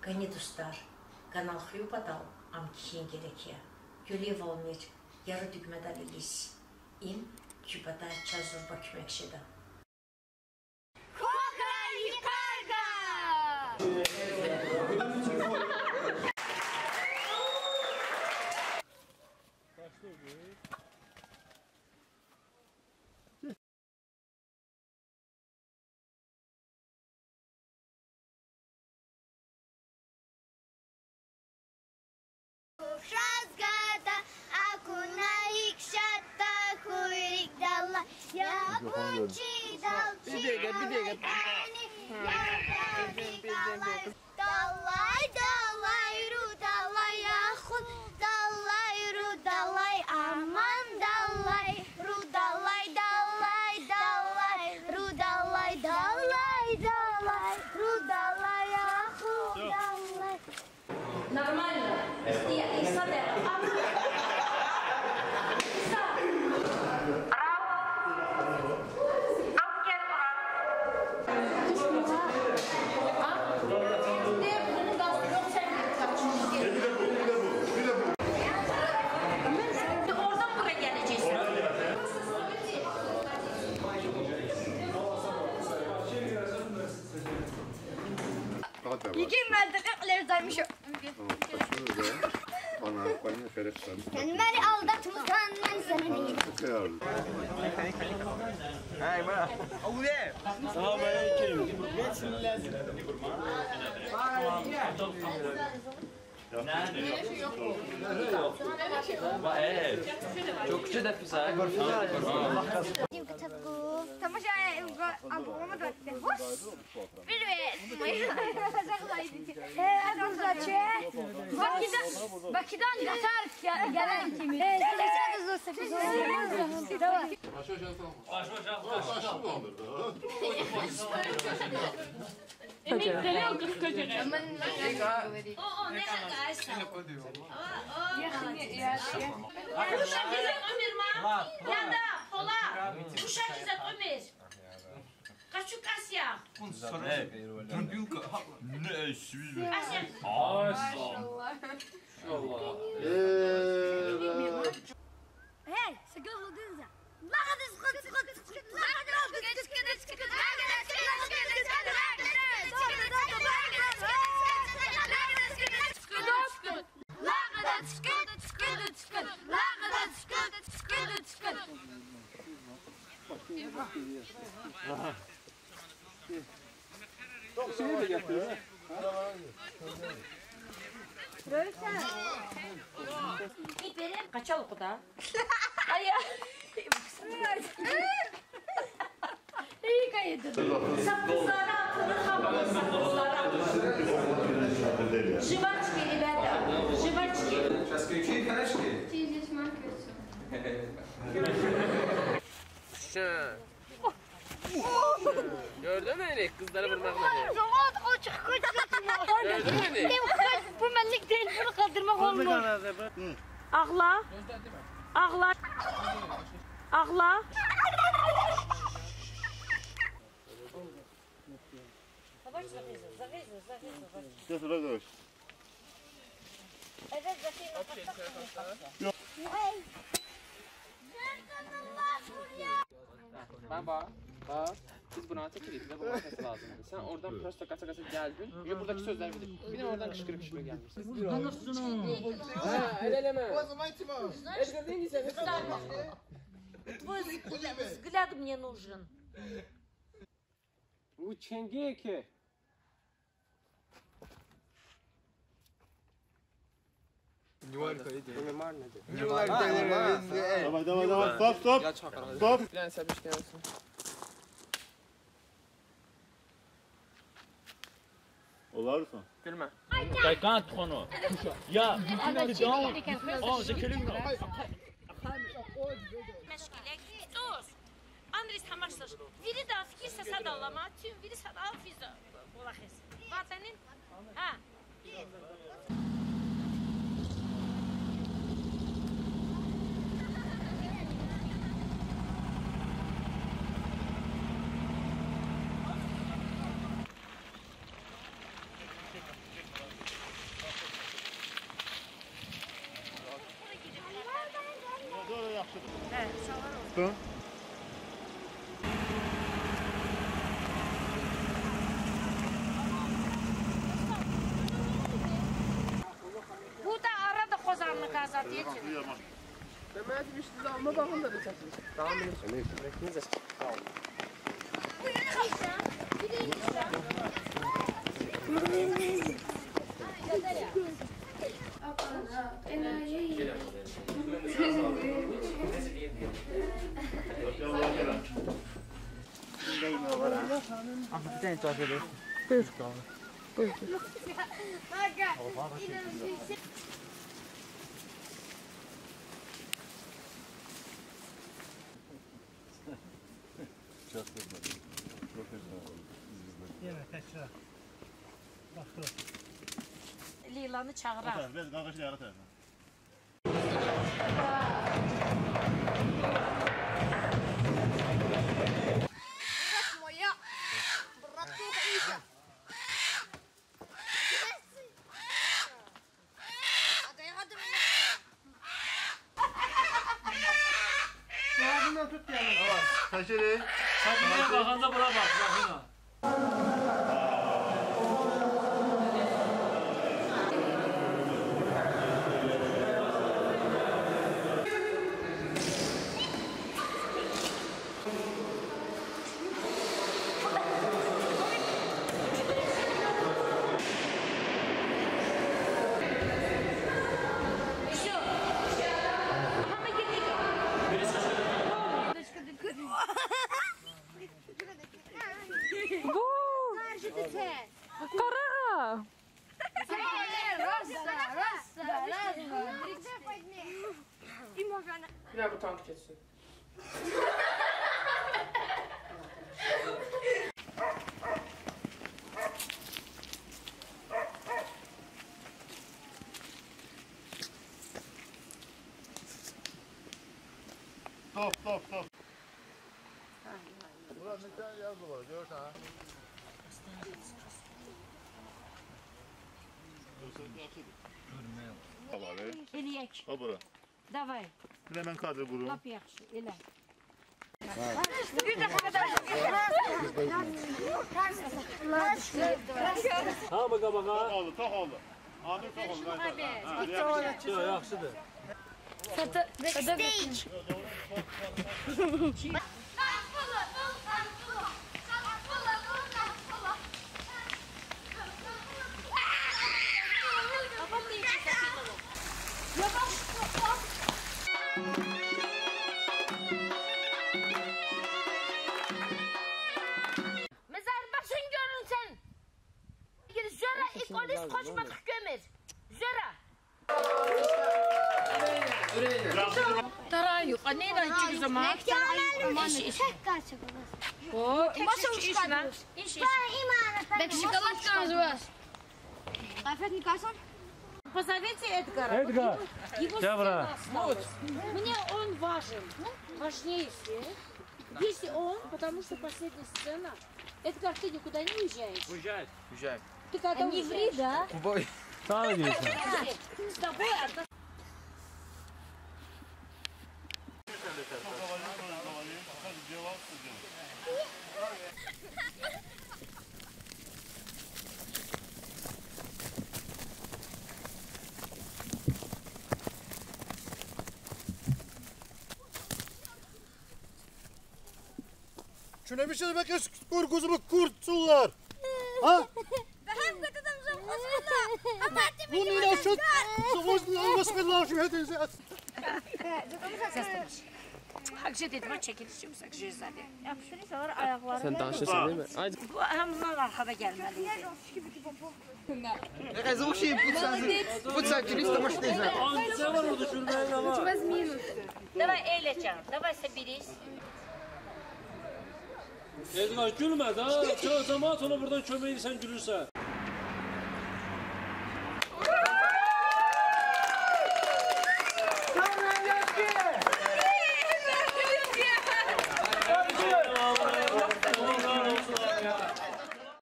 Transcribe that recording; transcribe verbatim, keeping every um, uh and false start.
КӀани дустар, канал хуьн патал ам кхьин герек я. Куьлевилмир, яру дуьгмедал илис. Им куь патай чаз зурба куьмек жеда. Кока и Карга! Хушаз гада акуна икӀ шад тахьуй рикӀ далай, я бунчи дал чи, я бунчи дал чи, я бунчи далай. Далай, далай, ру далай, ахун далай, ру далай, аман далай, ру далай, далай, далай, ру далай, далай, далай, ру далай, ахун далай. Нормально. Ихтияр, Иса де. Иса. Браво. Аферин, Мурат. А? Де, bunu da yok sen. Sen oradan buraya geleceksin. Hadi bak. Yigirmi dakika ilerideymiş o. Tamam, kaçıyor da. Bana, bana şeref sen. Sen beni aldatmışsan, ben seni değil. Kıyarım. Hey, bak. Selamünaleyküm. Ва, э, чё, куча да писай? Тамаша, э, алгъама да. Привет, мои. Э, Бакидан, Бакидан гатар гелен кими. Э, давай. О, о, не хакайса. О, о, молодец. Куша гизет уьмуьр ма. Яда, пола. Куша гизет уьмуьр. Къачу кас я. Э, трубилка. Не, э, свизь. Кас я. Ай, сам. Машалла. Э, Гьей, са гуьгъуьлдин за. Къачал къуда. Ая. Эй, кайда. Сапкызара, тынахамала сапкызара. Жвачки, ребята, жвачки. Сейчас включи, короче. Через маркер всё. Все. Gördün mü Erik? Kızlara vurmak ne diyor? Zaman açık koyacak. Gördün mü Erik? Bu benlik değil, bunu kaldırmak olmaz. Ağla. Ağla. Ağla. Yavaş, Zahizo, Zahizo, Zahizo, Zahizo. Gel, bırak, yavaş. Evet, Zahizo, kalk, kalk, kalk. Ben bak, bak, biz bunu çekildik, bize bu makas lazımdı. Sen oradan prosto kaça kaça geldin, ve buradaki sözler bilir. Bir de oradan kışkıra kışkıra gelmişsin. Ha, el eleme. Edgar, ne diyorsun? Твой взгляд мне нужен. Bu çenge ki. Давай, давай, давай, стоп, стоп. Стоп. Bilen sen bir şey olsun. Olarsa. Gülme. Kaykan tıxonu. Ya. Meşgilek tutuyoruz. Andres tamam. Viri de fikir sesad alama, tüm viri sad al fiza. Ola xes. Vatanın. Ha. Burada arada kozanlık azat yeter. Mehmet, işte, dalma bağında da çatır. Tamam. Buyur. Buyur. Yine tekrar. Bak, dur. Lilanı çağıra. Otur, biraz kalkış da yaratır. Bırak moya. Bırak, dur, iyice. Ağzından tut yani. Tamam, kaçırın. Sen neye bakanda buna bak, bakın ha. Къарагъа! Раз, раз, раз. Biraz bu tank geçsin. Stop, stop, stop. Ulan bir tane yaz var, görürsen ha. Eleyek. Ha, bura. Davay. Bilemen kadr bunu. Lap yahşı, ele. Bir dakika da. Ha, baqa, baqa. Toq oldu, toq oldu. Amir, toq oldu. Abi. Ha, yahşı. Yox, yahşıdır. Backstage. Mezar başın görünsen. Zora ilk onu koçma hükümür. Zora. Taray yok. Anne, ben iki zaman. Tek kaçı bu? O, iş, iş, iş lan. İş, iş. Bek şokoladkanız var. Afiyet olsun. Позовите Эдгара. Эдгар. Его сцена осталась. Мне он важен. Важнее всех. Если он, потому что последняя сцена. Эдгар, ты никуда не уезжаешь? Уезжает. Уезжает. Ты когда уезжаешь? Не ври, да? Кубой. Sağ ol, diyorsun. С тобой одна. Чуна мишиз бекес кур гузму курцуллар. А? Бахам гатадам зам хосуна. Амати. Вун ина шут. Зувуз лавуз хилав шугьедин зат. Akşe dedim, ha, çekilişim, akşe zaten. Yapıştırırsalar ayaklarını. Sen danışırsın değil mi? Haydi. Bu, hem bunlar arkada gelmeli. Молодец. Давай, Эля, canım, давай, соберись. Ezma, gülme da. Ço-, cemaat ona buradan kömeğini, sen gülürsen.